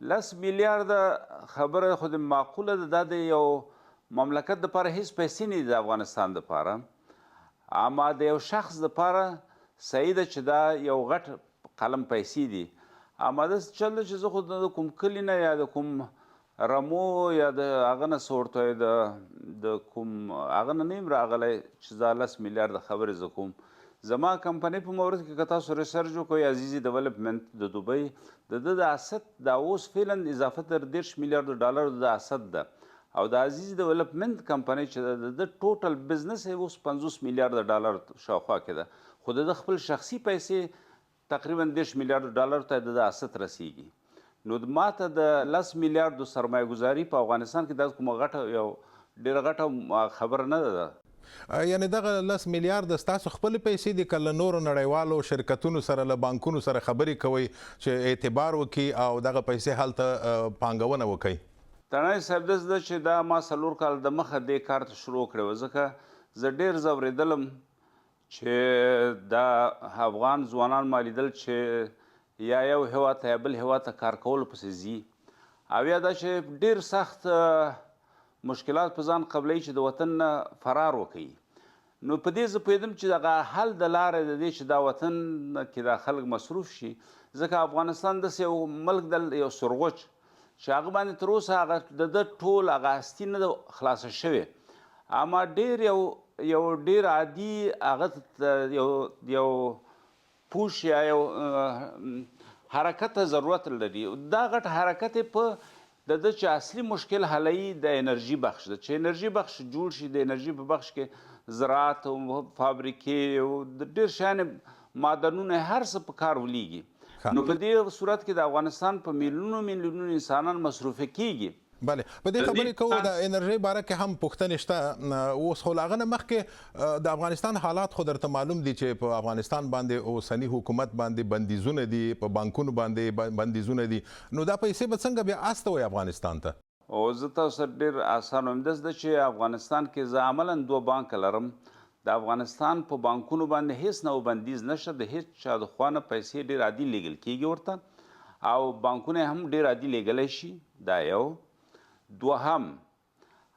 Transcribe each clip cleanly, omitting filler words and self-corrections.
لس میلیارده خبره خو د معقوله ده، دا د یو مملکت دپاره هیڅ پیسې نه دي د افغانستان دپاره، اما د یو شخص دپاره صحیح ده چې دا یو غټ قلم پیسې دي. اما داسې چل ده چې زه خو د کوم کلي نه یا د کوم رمو یا د هغه نه څه ورته وایي د کوم هغه نه نه یم راغلی چې دا 10 میلیارده خبرې زه کوم. زما کمپنۍ په مورد کې که تاسو ریسرچ وکړئ، عزیزي ډیولپمنټ د دوبۍ د ده د asset دا اوس فعلا اضافه تر 30 میلیارډو ډالرو د asset ده، او د عزیزي ډیولپمنټ کمپنۍ چې ده د ده total business یې اوس 50 میلیارډ ډالر شاوخوا کې ده، خو د ده خپل شخصي پیسې تقریبا 30 میلیارډ ډالر ته د ده asset رسیږي. نو ماته د 10 میلیارډو سرمایه ګذاري په افغانستان کې دا کومه غټه یو ډېره غټه خبره نه ده. یعنی دغه 10 میلیارډ ستاسو خپلې پیسې دي که له نورو نړیوالو شرکتونو سره، له بانکونو سره خبرې کوئ چې اعتبار وکړي او دغه پیسې هلته پانګونه وکړي؟ تڼی صاحب، داسې ده چې دا ما 4 کاله د مخه دې کار ته شروع کړې وه، ځکه زه ډېر ځورېدلم چې دا افغان ځوانان ما لیدل چې یا یو هېواد ته یا بل هېواد ته کار کولو پسې ځي، او یا دا چې ډېر سخت مشکلات په ځان قبلوي چې د وطن نه فرار وکړي. نو په دې زه پوهېدم چې دغه حل د لارې د دې چې دا وطن کې دا خلک مصروف شي، ځکه افغانستان داسې یو ملک دی، یو سرغوچ چې هغه باندې تر اوسه هغه د ده ټول هغه هستي نه ده خلاصه شوې، اما ډېر یو ډېر عادي هغه یو پوش یا یو حرکت ته ضرورت لري. دا غټ حرکت یې په د ده چې اصلي مشکل حلوي د انرژي بخش ده، چې انرژي بخش جوړ شي، د انرژي په بخش کې زراعت او فابریکې او ډېر شیان معدنونه هر څه په کار ولیږي. نو په دې صورت کې د افغانستان په میلیونونو میلیونونو انسانان مصروفه کیږي. بله، په دې خبرې کوو د انرژۍ باره کې هم پوښتنې شته. اوس خو له هغه نه مخکې د افغانستان حالات خو درته معلوم دي چې په افغانستان باندې اوسني حکومت باندې بندیزونه دي، په بانکونو باندې بندیزونه دي، نو دا پیسې به څنګه بیا استوئ افغانستان ته؟ او زه تاسو سره ډېر اسان وایم، داسې ده چې افغانستان کې زه عملاً 2 بانک لرم. د افغانستان په بانکونو باندې هیڅ نوع بندیز نشته، د هیڅ چا د خوا نه پیسې ډېر عادي لیږل کیږي ورته، او بانکونه هم ډېر عادي لیږلی شي. دا یو. دوهم،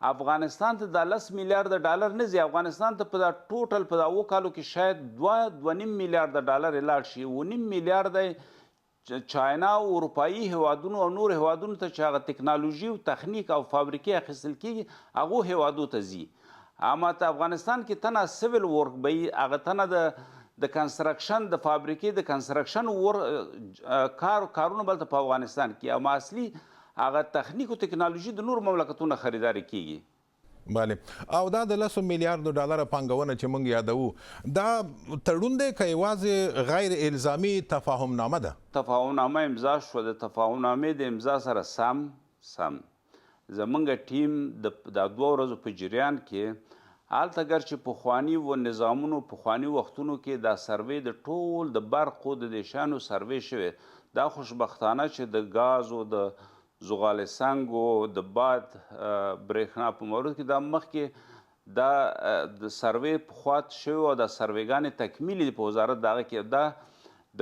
افغانستان ته دا 10 میلیارډ ډالر نه ځي، افغانستان ته په دا total په دا 7 کالو کې شاید 2.5 میلیارډ ډالر یې لاړ شي. 7.5 میلیارډ یې چاینا او اروپایي هیوادونو او نور هیوادونو ته چې هغه تکنالوژي او تخنیک او فابریکې اخیستل کیږي هغو هیوادو ته ځي. اما ته افغانستان کې تنه civil work به وي، هغه تنه د construction، د فابریکې د construction کارونه بلته په افغانستان کې، اما اصلي هغه تخنیک او تکنالوژي د نورو مملکتونو خریداري کیږي. بله، او دا د 10 میلیاردو ډالر پانګونه چې موږ یادوو دا تړون دی که یوازې غیر الزامي تفاهمنامه ده؟ تفاهمنامه امضا شوه، د تفاهمنامې د امضا سره سم سم زمونږ ټیم د دا 2 ورځو په جریان کې هلته ګر چې پخواني و نظامونو پخواني وختونو کې دا سروې د ټول د برقو د دې شیانو سروې شوې، دا خوشبختانه چې د ګازو د زغال سنګو د باد برېښنا په مورد کې دا مخکې دا د سروې پخوا شوې وه، دا سروېګانې تکمیلې دي په وزارت د هغه کې. دا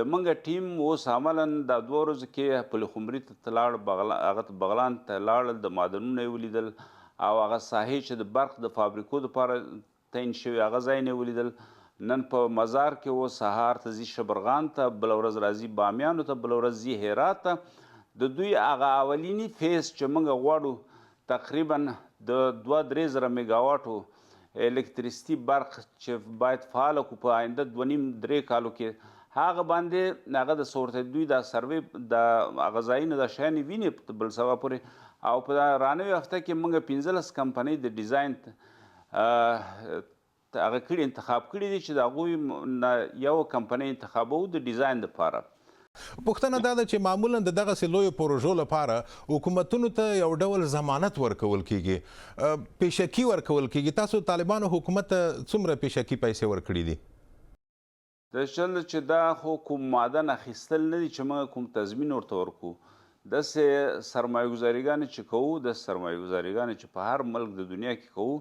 د موږ ټیم اوس عملاً دا 2 ورځو کې پلخمري ته لاړ، هغه ته بغلان ته لاړل، د معدنونه یې ولیدل او هغه ساحې چې د برق د فابریکو دپاره تعین شوې هغه ځایونه یې ولیدل. نن په مزار کې و، سهار ته ځي شبرغان ته، بله ورځ راځي بامیانو ته، بله ورځ ځي هرات ته. د دوی هغه اولینی phase چې موږ غواړو تقریباً د 2-3 زره میګاواټو الکتریستي برق چې باید فعال کړو په آینده 2.5-3 کالو کې، هغه باندې هغه د څه ورته دوی دا سروې د هغه ځایونه دا شیان یې ویني په بل سبا پورې. او په دا رانوې هفته کې موږ 15 کمپنۍ د ډیزاین هغه کړي انتخاب کړي دي چې د هغوی نه یو کمپنۍ انتخابوو د ډیزاین دپاره. پوښتنه دا ده چې معمولاً د دغسې لویو پروژو لپاره حکومتونو ته یو ډول ضمانت ورکول کیږي، پیشکي ورکول کیږي. تاسو طالبانو حکومت ته څومره پیشکي پیسې ورکړي دي؟ د چل چې دا خو کوم معدن اخیستل نه دي چې موږ کوم تضمین ورته ورکړو. داسې سرمایه ګذاریګانې چې کوو، داسې سرمایه ګذاریګانې چې په هر ملک د دنیا کې کوو،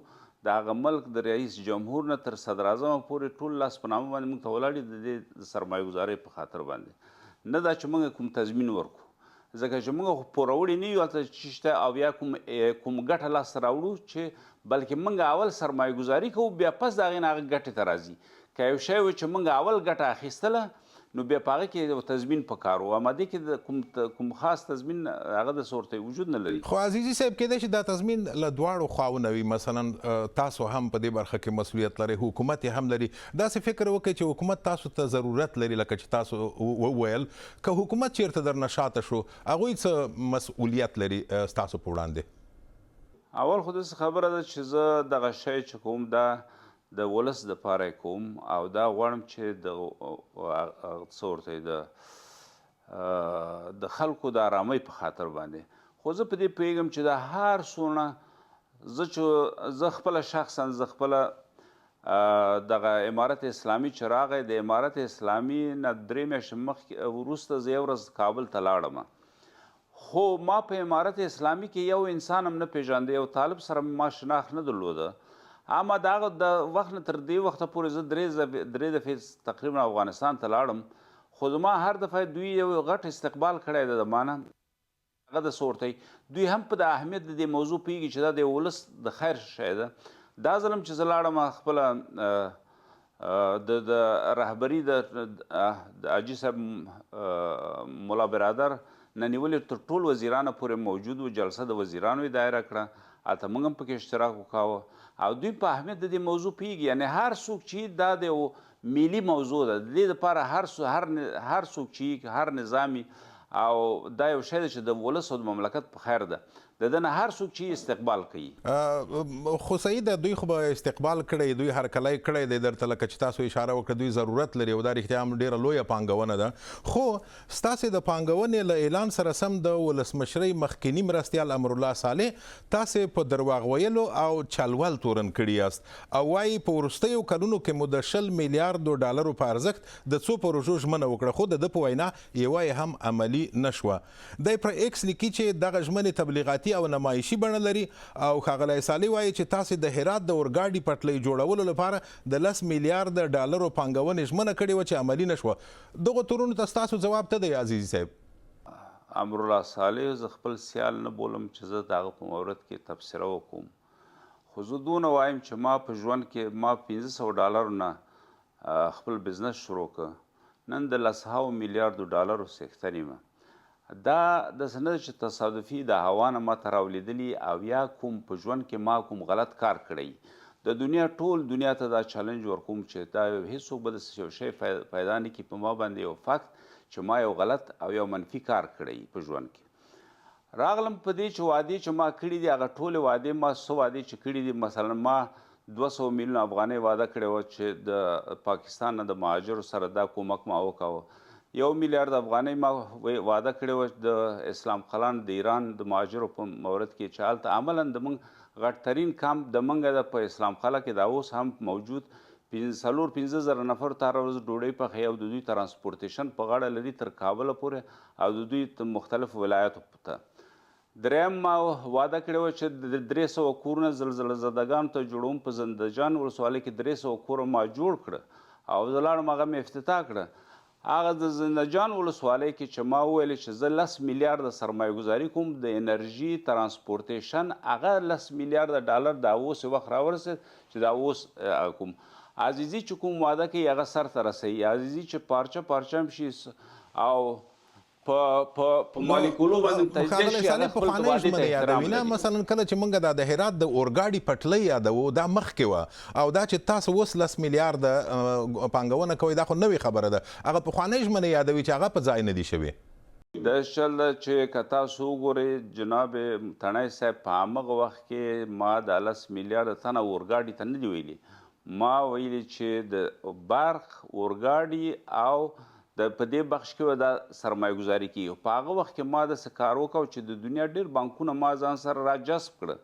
د هغه ملک د رئیس جمهور نه تر صدراعظمه پورې ټول لاس په نامه باندې موږ ته ولاړ دي د دې سرمایه ګذارۍ په خاطر باندې، نه دا چې موږ کوم تضمین ورکړو. ځکه چې موږ خو پوروړي نه یو هلته چې شته او یا کوم ګټه لاسته راوړو، چې بلکې موږ اول سرمایه ګذاري کوو، بیا پس د هغې نه هغه ګټې ته راځي. که یو شی و چې موږ اول ګټه اخیستله نو بیا په هغه کې یو تضمین پکار و، اما دې کې کوم خاص تضمین هغه داسې ورته وجود نه لري. خو عزیزي صاحب، کېدای شي دا تضمین له دواړو خواو نه وي، مثلا تاسو هم په دې برخه کې مسؤلیت لرئ، حکومت یې هم لري. داسې فکر وکړئ چې حکومت تاسو ته ضرورت لري، لکه چې تاسو وویل که حکومت چیرته درنه شاته شو، هغوی څه مسؤلیت لري ستاسو په وړاندې؟ اول خو داسې خبره ده چې زه دغه شی چې کوم دا د ولس دپاره یې کوم، او دا غواړم چې د څه ورته د خلکو د آرامۍ په خاطر باندې. خو زه په دې پوهېږم چې دا هر څونه زه چې زه خپله شخصا زه خپله دغه امارت اسلامي چې راغی، د امارت اسلامي نه 3 میاشتې مخکې وروسته زه یو ورځ کابل ته لاړم. خو ما په امارت اسلامي کې یو انسان هم نه پېژانده، یو طالب سره ما شناخت نه درلوده. اما د هغه د وخت نه تر دې وخته پورې زه درې دفعې تقریبا افغانستان ته لاړم، خو زما هر دفعه دوی یو غټ استقبال کړی دی د ما نه. هغه د څه ورته دوی هم په د اهمیت د دې موضوع پوهېږي چې دا د ولس د خیر شی ده. دا ځل هم چې زه لاړم خپله د رهبري د حاجي صاحب ملا برادر نه نیولې تر ټول وزیرانو پورې موجود و، جلسه د وزیرانو یې دایره کړه، هلته موږ هم پکې اشتراک وکاوه، او دوی په اهمیت د دې موضوع پوهېږي. یعنې هر څوک چې دا د یو ملي موضوع ده، د دې دپاره هر څوک چې هر نظام او دا یو شی دی چې د ولس او د مملکت په خیر ده، د ده نه هر څوک چې استقبال کوي. خو صحیح ده، دوی خو به استقبال کړی، دوی هرکلی کړی دی درته، لکه چې تاسو اشاره وکړه دوی ضرورت لري، او دا رښتیا هم ډېره لویه پانګونه ده. خو ستاسې د پانګونې له اعلان سره سم د ولسمشرۍ مخکیني مرستیال امرالله صالح تاسې په درواغ ویلو او چلول تورن کړي یاست، او وایي په وروستیو کلونو کې مو د 20 میلیاردو ډالرو په ارزښت د څو پروژو ژمنه وکړه، خو د ده په وینا یوه یې هم عملي نه شوه. دی پر ایکس لیکي چې دغه ژمنې تبلیغاتي او نمایشي بڼه لري، او ښاغلی صالح وایي چې تاسې د هرات د اورګاډي پټلۍ جوړولو لپاره د 10 میلیارد ډالرو پانګونې ژمنه کړې وه چې عملي نه شوه. دغو تورونو ته ستاسو ځواب څه دی عزیزي صاحب؟ امرالله صالح زه خپل سیال نه بولم چې زه د هغه په مورد کې تبصره وکوم، خو زه دونه وایم چې ما په ژوند کې ما 500 ډالرو نه خپل بزنس شروع کړ، نن د لسهاو میلیاردو ډالرو څښتن یم. دا داسې نه ده چې تصادفي د هوا نه ما ته راولیدلي او یا کوم په ژوند کې ما کوم غلط کار کړی. د دنیا ټول دنیا ته دا چلنج ورکوم چې دا هیڅوک به داسې یو شی پیدا نه کړي په ما باندې یو فکت چې ما یو غلط او یو منفي کار کړی په ژوند کې. راغلم په دې چې وعدې چې ما کړي دي هغه ټولې وعدې ما څه وعدې چې کړي دي، مثلا ما 200 میلیون افغانۍ وعده کړې وه چې د پاکستان نه د مهاجرو سره دا کومک ما وکاوه، 1 میلیارد افغانۍ ما وعده کړې وه د اسلام قلان د ایران د مهاجرو په مورد کې چې هلته عملاً د موږ غټترین کمپ د موږ د په اسلام قلعه کې دا اوس هم موجود 4-5 زره نفر ته هره ورځ ډوډۍ پخوي او د دوی ترانسپورتیشن په غاړه لري تر کابله پورې او د دوی مختلفو ولایاتو ته. دریم ما وعده کړې وه چې 300 کورونه زلزله زدګانو ته جوړوم، په زندهجان ولسوالۍ کې 300 کوره ما جوړ کړه او زه لاړم هغه مې افتتاح کړه. هغه د زندهجان ولسوالۍ کې چې ما وویل چې زه 10 میلیارده سرمایه ګذاري کوم د انرژي ترانسپورتیشن، هغه 10 میلیارده ډالر دا اوس وخت راورسېد چې دا اوس کوم. عزیزي چې کوم وعده کوي هغه سر ته رسوي، عزیزي چې پارچه پارچه هم شي او په مالیکولو باندې تجزیه شي، هغه خپل وعدې ته احترام لري. مثلا کله چې موږ دا د هرات د اورګاډي پټلۍ یادوو دا مخکې وه، او دا چې تاسو اوس 10 میلیارده پانګونه کوئ دا خو نوې خبره ده، هغه پخوانۍ ژمنې یادوي چې هغه په ځای نه دي شوې. دا چل ده چې که تاسو وګورئ جناب تڼی صاحب، په همغه وخت کې ما دا 10 میلیارده تنه اورګاډي ته نه دي ویلي، ما ویلي چې د برق اورګاډي او په دې بخش کې به دا سرمایه ګذاري کېږي. په هغه وخت کې ما داسې کار وکړ چې د دنیا ډېر بانکونه ما ځان سره را جذب کړه،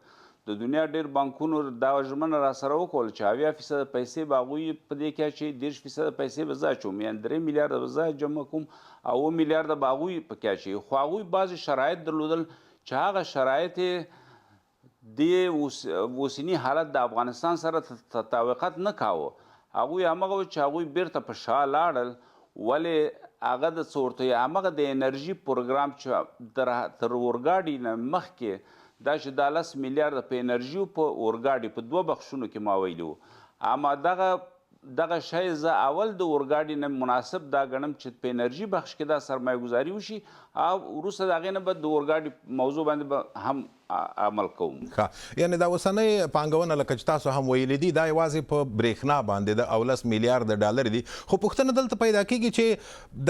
د دنیا ډېر بانکونو دا ژمنه را سره وکول چې 70% پیسې به هغوی په دې کې اچوي، 30% پیسې به زه اچوم، یعنې 3 میلیارده به زه جمع کوم او 7 میلیارده به هغوی پکې اچوي. خو هغوی بعضې شرایط درلودل چې هغه شرایط یې دې اوسني حالت د افغانستان سره تطابقت نه کاوه. هغوی همغه و چې هغوی بیرته په شا لاړل، ولې هغه د څه ورته همغه د انرژي پروګرام چې تر اورګاډي نه مخکې دا چې دا 10 میلیارده په انرژي او په اورګاډي په دوه بخشونو کې ما ویلي وو، اما دغه شی زه اول د اورګاډي نه مناسب دا ګڼم چې په انرژي بخش کې دا سرمایه ګذاري وشي او وروسته د هغې نه به د اورګاډي موضوع باندې به هم عمل کوم. ښه، یعنې دا اوسنۍ پانګونه لکه چې تاسو هم ویلي دي دا یوازې په برېښنا باندې ده او 10 میلیارده ډالر دي، خو پوښتنه دلته پیدا کېږي چې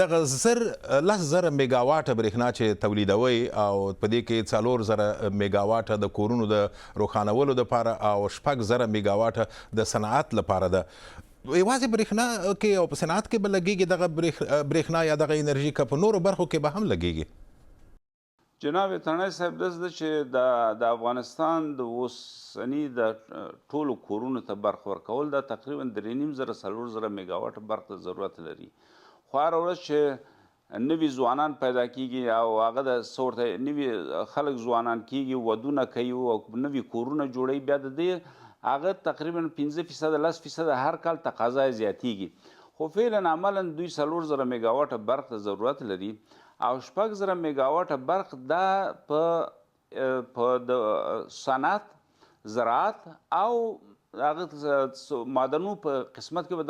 دغه 10,000 میګاواټه برېښنا چې تولیدوئ او په دې کې 4,000 میګاواټه د کورونو د روښانولو دپاره او 6,000 میګاواټه د صنعت لپاره ده، یوازې برېښنا کې او په صنعت کې به لګېږي دغه برېښنا یا دغه انرژي که په نورو برخو کې به هم لګېږي؟ جناب تڼی صاحب، داسې ده چې د افغانستان د اوسني د ټولو کورونو ته برق ورکول دا تقریبا 3,500 4,000 میګاواټ برق ته ضرورت لري، خو هره ورځ چې نوي ځوانان پیدا کیږي او هغه د څه ورته نوي خلک ځوانان کیږي، ودونه کوي او نوي کورونه جوړوي، بیا د دې هغه تقریبا 5% 10% هر کال تقاضا یې زیاتیږي، خو فعلا عملا دوی 4,000 میګاواټه برق ته ضرورت لري او 6,000 میګاواټه برق دا په د صنعت، زراعت او هغه معدنو په قسمت کې به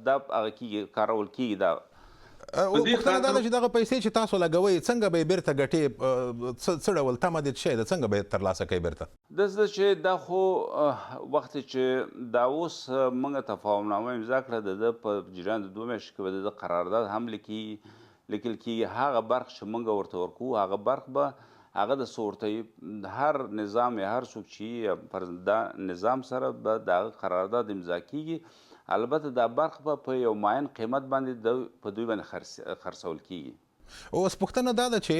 دا هغه کیږي، کارول کیږي. دا پوښتنه دا ده چې دغه پیسې چې تاسو لګوئ څنګه به یې بیرته ګټې، څه ډول تمه دې څه شی ده، څنګه به یې ترلاسه کوئ بیرته؟ داسې ده چې دا خو وخت چې دا اوس موږ تفاهمنامه امضا کړه، د ده په جریان د 2 میاشتو کې به د ده قرارداد هم لیکل کیږي. هغه برق چې موږ ورته ورکوو هغه برق به هغه د څه ورته هر نظام یا هر څوک چې پر دا نظام سره به د هغه قرارداد امضا کیږي. البته دا برق به په یو معین قیمت باندې په دوی باندې خرڅول کیږي. اوس پوښتنه دا ده چې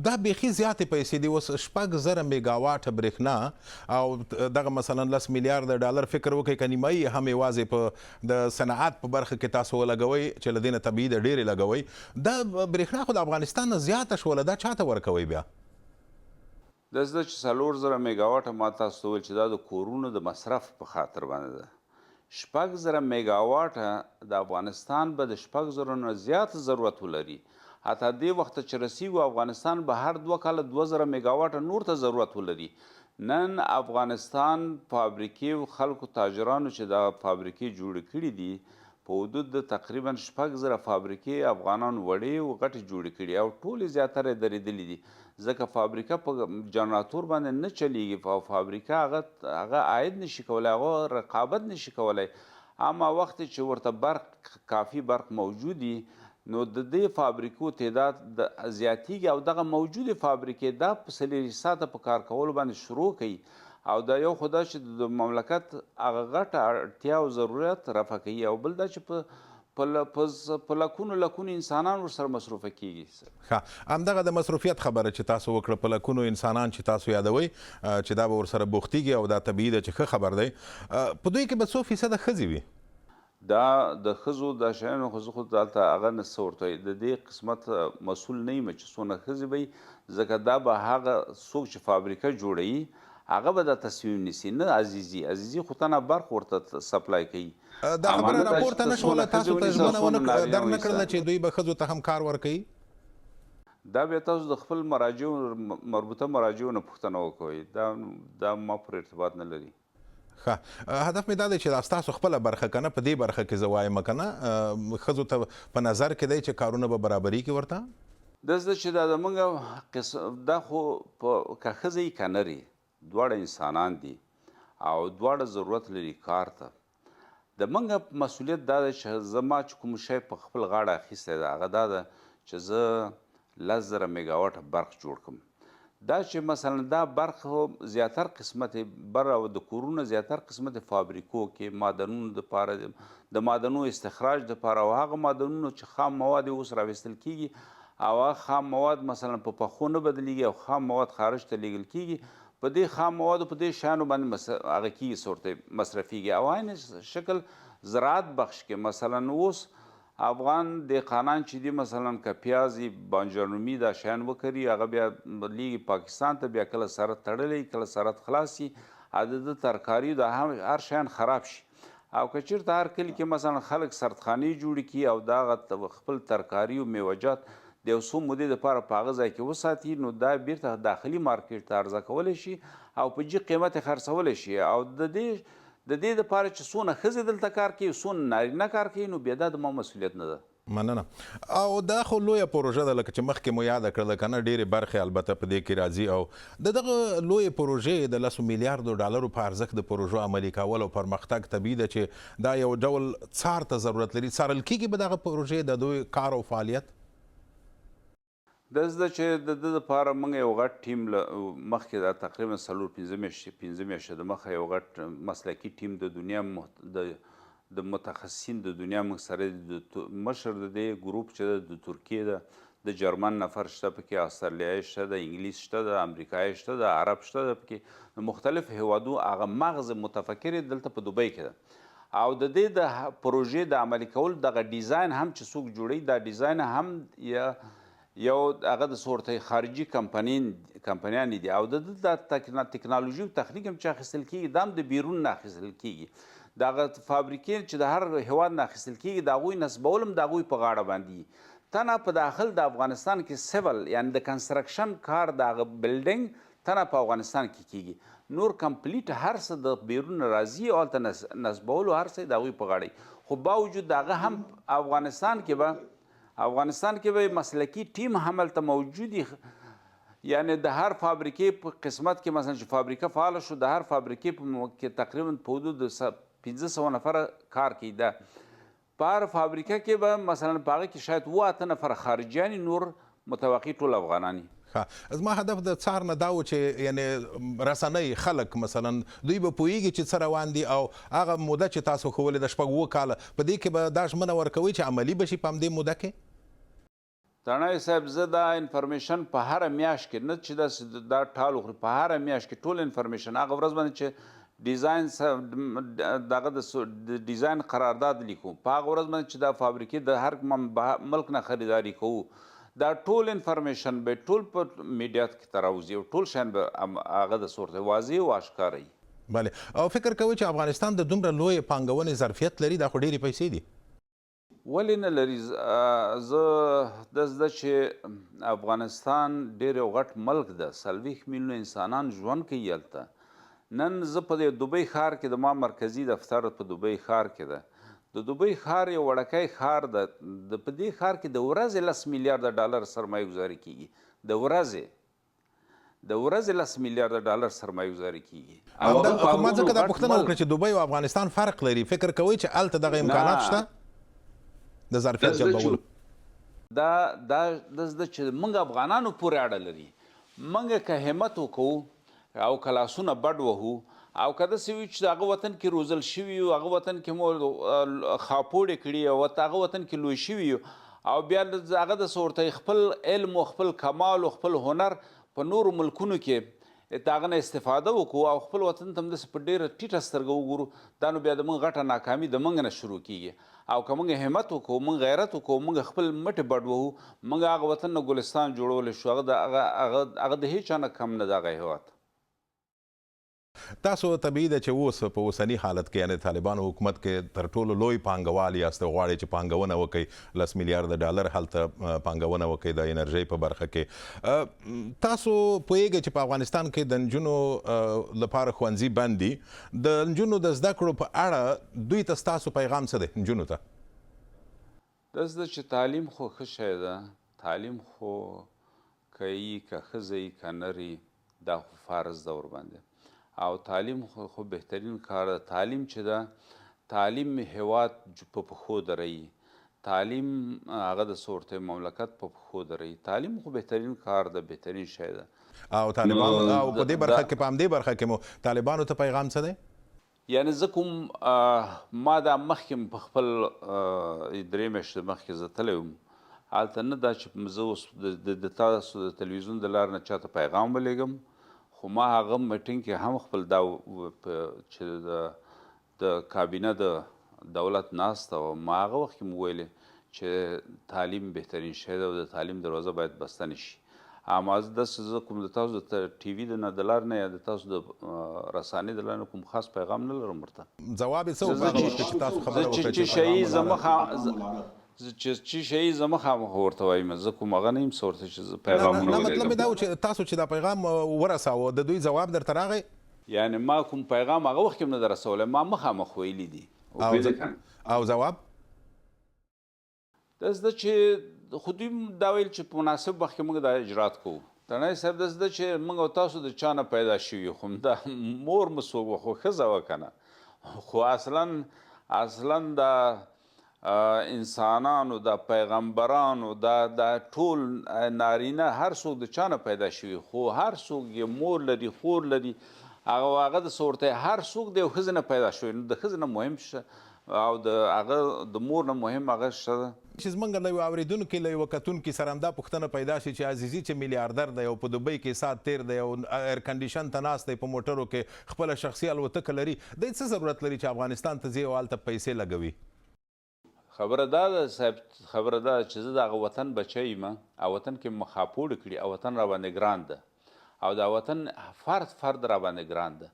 دا بیخي زیاتې پیسې دي، اوس 6,000 میګاواټه برېښنا او دغه مثلا 10 میلیارده ډالر، فکر وکړئ که نیمایي هم یوازې په د صنعت په برخه کې تاسو ولګوئ چې له دې نه طبیعي ده ډېرې لګوئ، دا برېښنا خو د افغانستان نه زیاته شوله، دا چاته ورکوئ بیا؟ داسې ده چې 4,000 میګاواټه ما تاسو ته وویل چې دا د کورونو د مصرف په خاطر باندې ده. 6,000 میګاواټه د افغانستان به د 6,000 نه زیات ضرورت ولري، حتی دې وخته چې رسیږو افغانستان به هر 2 کاله 2,000 میګاواټه نور ته ضرورت ولري. نن افغانستان فابریکې او خلکو تاجرانو چې دا فابریکې جوړې کړي دي په حدود د تقریبا 6,000 فابریکې افغانان وړې او غټې جوړې کړي او ټولې زیاتره یې درېدلې دي، ځکه فابریکه په جنراتور باندې نه چلیږي او فابریکه هغه عاید نشي کولی، هغه رقابت نشي کولی. اما وخت چې ورته برق کافي برق موجود وي نو د دې فابریکو تعداد زیاتیږي او دغه موجودې فابریکې دا په 4 ساعته په کار کولو باندې شروع کوي او دا یو خو دا چې د مملکت هغه غټه اړتیا او ضرورت رفع کوي او بل دا چې په لکونو لکونو انسانان ورسره مصروفه کیږي. ښه، همدغه د مصروفیت خبره چې تاسو وکړه، په لکونو انسانان چې تاسو یادوئ چې دا به ورسره بوختیږي او دا طبیعي ده چې ښه خبر دی، په دوی کې به څو فیصده ښځې وي؟ دا د ښځو دا شیانو خو زه خو دلته هغه نه څه ورته د دې قسمت مسؤل نه یم چې څونه ښځې به وي، ځکه دا به هغه څوک چې فابریکه جوړوي هغه به دا تصمیم نیسي، نه عزیزي. عزیزي خو تنها برق ورته سپلای کوي. دا خبره راپورته نه شوله، تاسو ته ژمنه در نه کړله چې دوی به ښځو ته هم کار ورکوي؟ دا بیا تاسو د خپل مراجعو مربوطه مراجعو نه پوښتنه وکوئ، دا ما پورې ارتباط نه لري. ښه، هدف مې دا دی چې دا ستاسو خپله برخه که نه، په دې برخه کې زه وایم که نه ښځو ته په نظر کې دی چې کارونه به برابرېږي ورته؟ داسې ده چې دا زمونږ دا خو که ښځه یي که نر یي دواړه انسانان دي او دواړه ضرورت لري کار ته. د موږ مسؤلیت دا دی چې زما چې کوم شی په خپل غاړه اخیستی ده هغه دا ده چې زه 10,000 میګاواټه برق جوړ کړم. دا چې مثلا دا برق زیاتر قسمت بر او د کورونو زیاتر قسمت فابریکو کې معدنونو دپاره، د معدنو استخراج دپاره او هغه معدنونو چې خام مواد یې اوس راویستل کیږي او هغه خام مواد مثلا په پخو نه بدلیږي او خام مواد خارج ته لیږل کیږي، په دې خام موادو په دې شیانو باندې هغه کیږي څه ورته مصرفیږي. او عین شکل زراعت بخش کې مثلا اوس افغان دهقانان چې دي مثلا که پیاز یې بانجان رومي دا شیان وکري هغه بیا لیږي پاکستان ته، بیا کله سرحد تړلی کله سرحد خلاص شي او د ده ترکاري دا هر شیان خراب شي. او که چیرته هر کلي کې مثلا خلک سردخانې جوړې کړي او دغه خپل ترکاري او میوهجات د یو څو مودې لپاره په هغه ځای کې وساتي، نو دا بیرته داخلي مارکیټ ته عرضه کولی شي او په جیګ قیمت یې خرڅولی شي. او د دې لپاره چې څونه ښځې دلته کار کوي، څونه نارینه کار کوي، نو بیا دا د ما مسؤلیت نه ده. مننه. او دا خو لویه پروژه ده، لکه چې مخکې مو یاده کړله که نه، ډېرې برخې البته په دې کې راځي. او د دغه لویې پروژې د 10 میلیاردو ډالرو په ارزښت د پروژو عملي کول او پرمختګ طبیعي ده چې دا یو ډول څار ته ضرورت لري. څارل کېږي به دغه پروژې د دوی کار او فعالیت؟ داسې ده چې د ده لپاره موږ یو غټ ټیم له مخکې دا تقریبا څلور پنځه میاشتې پنځه میاشتې د مخه یو غټ مسلکي ټیم د دنیا د متخصصین د دنیا موږ سره د مشر د دې ګروپ چې ده د ترکیې ده، د جرمن نفر شته پکې، استرالیایي شته، د انګلیس شته، د امریکایي شته، د عرب شته ده پکې، د مختلف هیوادو هغه مغز متفکر دلته په دوبۍ کې ده. او د دې د پروژې د عملي کولو دغه ډیزاین هم چې څوک جوړوي، دا ډیزاین هم یو هغه د څه خارجي کمپنیانې دي. او د ده د تکنالوژي او تخنیک هم چې اخیستل کېږي، دا هم د بیرون نه اخیستل کېږي. دغه فابریکې چې د هر هیواد نه اخیستل کېږي، د هغوی نصبول هم د هغوی په غاړه باندې. تنه په داخل د افغانستان کې civil یعنی د construction کار د هغه building تنه په افغانستان کې کېږي، نور complete هر څه د بیرون راځي او هلته نصبولو هر څه د هغوی په غاړه. خو باوجود د هغه هم افغانستان کې به مسلکي ټیم هم هلته موجود وي. یعنی د هر فابریکې په قسمت کې مثلا چې فابریکه فعاله شو، د هر فابریکې په کې تقریبا په حدود 500 نفره کار کوي. ده په هر فابریکه کې به مثلا په هغه کې شاید 7-8 نفره خارجیان، نور متوقع ټول افغانان. ښه، زما هدف د څار نه دا و چې یعنی رسنۍ خلک مثلا دوی به پوهېږي چې څه روان دي، او هغه موده چې تاسو ښوولې ده 6-7 کاله، په دې کې به دا ژمنه ورکوئ چې عملي به شي په همدې موده کې؟ تڼی صاحب، زه دا information په هره میاشت کې نه چې داسې دا ټال وخوري، په هره میاشت کې ټول information هغه ورځ باندې چې ډیزاین دغه د ډیزاین قرارداد لیکو، په هغه ورځ باندې چې دا فابریکې د هر ملک نه خریداري کوو، دا ټول information به ټول په میډیا کې ته راوځي او ټول شیان به هغه د څه ورته واضح او آشکاره وي. بله، او فکر کوئ چې افغانستان د دومره لویې پانګونې ظرفیت لري؟ دا خو ډېرې پیسې دي. ولې نه لري؟ زه داسې ده چې افغانستان ډېر یو غټ ملک ده، 40 میلیونه انسانان ژوند کوي هلته. نن زه په دې دوبۍ ښار کې، د ما مرکزي دفتر په دوبۍ ښار کې ده. د دوبۍ ښار یو وړکی ښار ده، د په دې ښار کې د ورځې 10 میلیارده ډالر سرمایه ګذاري کېږي. د ورځې 10 میلیارده ډالر سرمایه ګذاري کېږي. خو ما ځکه دا پوښتنه وکړه چې دوبۍ او افغانستان فرق لري، فکر کوئ چې هلته دغه امکانات شته د ظرفیت جلبولو؟ دا داسې ده چې موږ افغانانو پورې اړه لري. موږ که همت وکړو او که لاسونه بډ وهو، او که داسې وي چې هغه وطن کې روزل شوي یو، هغه وطن کې مو خاپوړې کړي او هغه وطن کې لوی شوي یو، او بیا هغه داسې ورته خپل علم او خپل کمال او خپل هنر په نورو ملکونو کې د هغه نه استفاده وکړو او خپل وطن ته هم داسې په ډېره ټیټه سترګه وګورو، دا نو بیا د موږ غټه ناکامي د موږ نه شروع کېږي. او که موږ همت وکړو، موږ غیرت وکړو، موږ خپل مټې بډ وهو، موږ هغه وطن نه ګلستان جوړولی شو. هغه د هیچا نه کم نه ده هغه هېواد. تاسو طبیعي ده چې اوس په اوسني حالت کې یعنی طالبانو حکومت کې تر ټولو لوی پانګوال یاست، غواړئ چې پانګونه وکړئ، 10 میلیارده ډالر هلته پانګونه وکړئ د انرژۍ په برخه کې. تاسو پوهېږئ چې په افغانستان کې د نجونو لپاره ښوونځي بند دي، د نجونو د زده کړو په اړه دوی ته ستاسو پیغام څه دی نجونو ته؟ داسې ده چې تعلیم خو ښه شی ده، تعلیم خو که یي که ښځه یي که نر یي، دا خو فرض ده ورباندې. او تعلیم خو بهترین کار ده. تعلیم چې ده، تعلیم هیواد په پښو دروي، تعلیم هغه د څه ورته مملکت په پښو دروي. تعلیم خو بهترین کار ده، بهترین شی ده. او طالبان او په دې برخه کې، په همدې برخه کې مو طالبانو ته پیغام څه دی؟ یعنی زه کوم ما دا مخکې په خپل 3 میاشتې مخکې زه تللی وم هلته، نه دا چې زه اوس د تاسو د تلویزیون د لارې نه چاته پیغام ولېږم، خو ما هغه میټینګ کې هم خپل دا چې د کابینه د دولت ناسته وه، ما هغه وخت کې مو ویلې چې تعلیم بهترین شی ده او د تعلیم دروازه باید بسته نه شي. اما زه داسې زه کوم د تاسو د ټي وي د نه د لارې نه یا د تاسو د رسانې د لارې نه کوم خاص پیغام نه لرم ورته. ځواب یې څه و په هغه وخت کې چې تاسو خبره وکړه چې پیغام ولاره؟ زه چې چی شي زه مخامخ ورته وایم، زه کوم هغه نه یم څه ورته چې زه پیغامونه نه، مطلب مې دا و چې تاسو چې دا پیغام ورساوه د دوی ځواب درته راغی؟ یعنې ما کوم پیغام هغه وخت کې هم نه دی رسولی، ما مخامخ ویلي دي. او ځواب؟ داسې ده چې خو دوی دا ویل چې په مناسب وخت کې موږ دا اجرات کوو. تڼی صاحب داسې ده چې موږ او تاسو د چا نه پیدا شوي یو، خو دا مور مو څوک وه، خو ښځه وه که نه، خو اصلا اصلا دا انسانانو دا پیغمبرانو دا دا ټول نارینه هر څوک د چا نه پیدا شوي، خو هر څوک یې مور لري، خور لري، هغه هغه د څه ورته هر څوک د یو ښځې نه پیدا شوی، نو د ښځې نه مهم شه او د هغه د مور نه مهم هغه شه ده. چې زمونږ له یوه اورېدونکي له یوه کتونکي سره همدا پوښتنه پیدا شي چې عزیزي چې میلیاردر دی او په دوبۍ کې ساعت تېر دی او ایرکنډیشن ته ناست دی په موټرو کې خپله شخصي الوتکه لري، دی څه ضرورت لري چې افغانستان ته ځي او هلته پیسې لګوي؟ خبره دا ده صاحب، خبره دا ده چې زه د هغه وطن بچی یم او وطن کې مې مخاپوړې کړي او وطن راباندې ګران ده او دا وطن فرد فرد راباندې ګران ده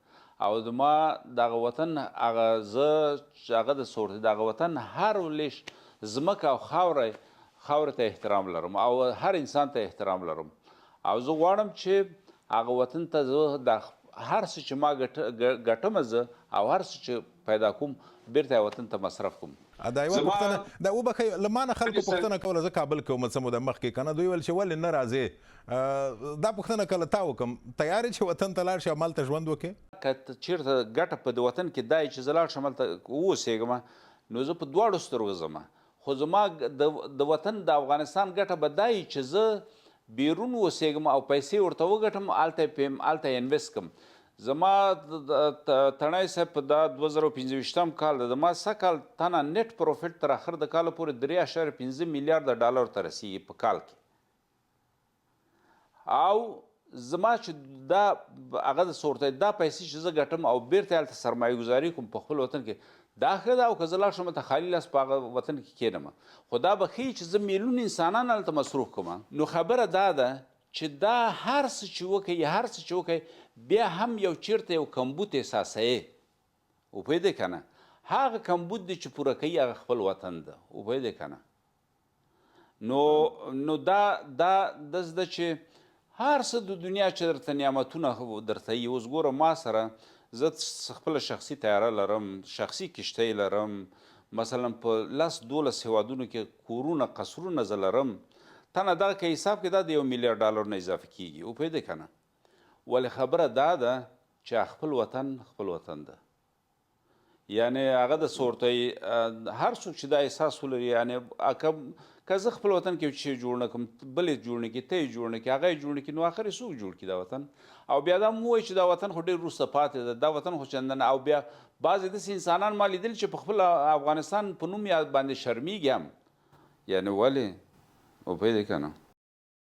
او زما دغه وطن هغه زه هغه د څه ورته دغه وطن هر لېش ځمکه او خاوره خاورې ته احترام لرم او هر انسان ته احترام لرم او زه غواړم چې هغه وطن ته زه دا هر څه چې ما ګټم زه او هر څه چې پیدا کوم بیرته وطن ته مصرف کوم. دا یوه پوښتنه ده، وبخښئ له ما نه خلکو پوښتنه کوله، زه کابل کې وم څه موده مخکې که نه، دوی ویل چې ولې نه راځې؟ دا پوښتنه که له تا وکړم، تیار یې چې وطن ته لاړ شې او همالته ژوند وکړې؟ که چېرته ګټه په دې وطن کې دا یې چې زه لاړ شم هلته واوسېږم نو زه په دواړو سترګو ځم، خو زما د وطن د افغانستان ګټه به دا وي چې زه بیرون اوسېږم او پیسې ورته وګټم، هلته یې هلته یې انویسټ کړم. زما تڼی صاحب په دا 2025 کال ده، زما سږ کال تنه نټ پروفټ تر اخر د کاله پورې 3.5 میلیارده ډالرو ته رسېږي په کال کې. او زما چې دا هغه د څه ورته دا پیسې چې زه ګټم او بیرته هلته سرمایه ګذاري کوم په خپل وطن کې، دا ښه ده. او که زه لاړ شم هلته خالي لاس په هغه وطن کې کښېنم، خو دا به ښه وي چې زه میلیون انسانان هلته مصروف کړم. نو خبره دا ده چې دا هر څه چې وکړي، هر څه چې وکړي، بیا هم یو چیرته یو کمبود احساسوي، وپوهېدې که نه؟ هغه کمبود دی چې پوره کوي هغه خپل وطن ده، وپوهېدې که نه؟ نو نو دا دا داسې ده چې هر څه د دنیا چې درته نعمتونه درته یي، اوس ګوره ما سره زه خپله شخصي طیاره لرم، شخصي کښتۍ لرم، مثلا په لس دولس هېوادونو کې کورونه قصرونه زه لرم، تنه دغه که حساب کې دا د یو میلیارډ ډالر نه اضافه کیږي، وپوهېدې که نه؟ ولې خبره دا ده چې خپل وطن خپل وطن ده، یعنی هغه د څه هر څوک چې دا احساس ولري، یعنی که زه خپل وطن کې چې جوړ نه کړم، بل یې جوړ نه کړي، ته یې جوړ نه کړي، هغه یې جوړ نه کړي، نو اخر یې څوک جوړ کړي دا وطن؟ او بیا دا مو وایي چې دا وطن خو ډېر وروسته پاتې ده، دا وطن خو چندان. او بیا بعضې داسې انسانان ما لیدل چې په خپل افغانستان په نوم یا باندې شرمیږي هم، یعنی ولې؟ وپوهېدې که نه؟